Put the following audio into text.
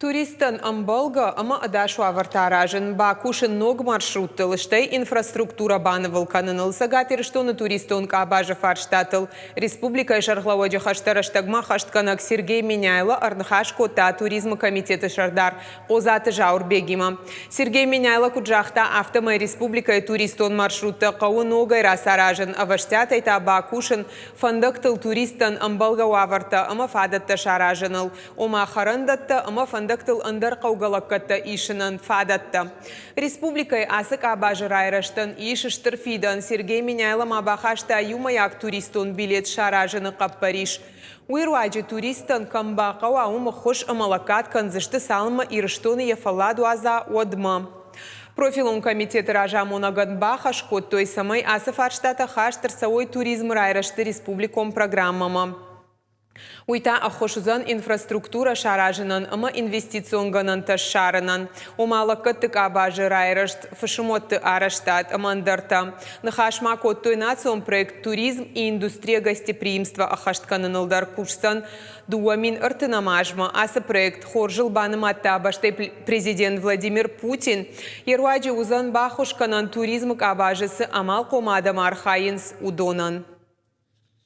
Туристтӕн ӕмбӕлгӕ ӕмӕ ӕдас уавӕртӕ аразын, бакусын ног маршруттыл, стӕй инфраструктурӕ банывыл кӕныныл Цӕгат Ирыстоны туристон къабазы фарстатыл республикӕйы сӕргълӕууӕджы хӕстӕ рӕстӕгмӕ ӕххӕстгӕнӕг Сергей Меняйло ӕрныхас кодта туризмы комитеты сӕрдар Хъодзаты Зауырбегимӕ. Сергей Меняйло куыд загъта, афтӕмӕй республикӕйы туристон маршруттӕ хъӕуы ногӕй рацаразын, ӕвӕстиатӕй та бакусын фӕндӕгтыл туристтӕн ӕмбӕлгӕ уавӕртӕ ӕмӕ фадӕттӕ саразыныл. ома хӕрӕндӕттӕ ӕмӕ фӕндӕгтыл ӕндӕр хъӕугӕ лӕггӕдтӕ исынӕн фадӕттӕ. Республикӕйы ацы къабазы райрӕзтӕн ис стыр фидӕн. Сергей Меняйло ма бахаста иумӕйаг туристон билет саразыны хъӕппӕрис. Уый руаджы туристтӕн кӕм бахъӕуа, уым ӕххуыс ӕмӕ лӕггад кӕндзысты, цалынмӕ Ирыстоны йӕ фӕллад уадза, уӕдмӕ. Профилон комитеты разамонӕгӕн бахӕс кодтой, цӕмӕй ацы фарстатӕ хаст ӕрцӕуой туризмы райрӕзты республикон программӕмӕ. Уый та ӕххуыс уыдзӕн инфраструктурӕ саразынӕн ӕмӕ инвестицион гӕнӕнтӕ ссарынӕн, ома лӕггӕдты къабазы райрӕзт, фысымуӕтты арӕзтад ӕмӕ ӕндӕртӕ. Ныхас ма кодтой национ проект «Туризм и индустрия гостеприимства» ӕххӕст кӕныныл дӕр кусдзӕн 2030 азмӕ. Ацы проект хорзыл банымадта бӕстӕйы президент Владимир Путин. Йе руаджы уыдзӕн баххуыс кӕнӕн туризмы къабазы цы амалхъом адӕм архайынц, уыдонӕн.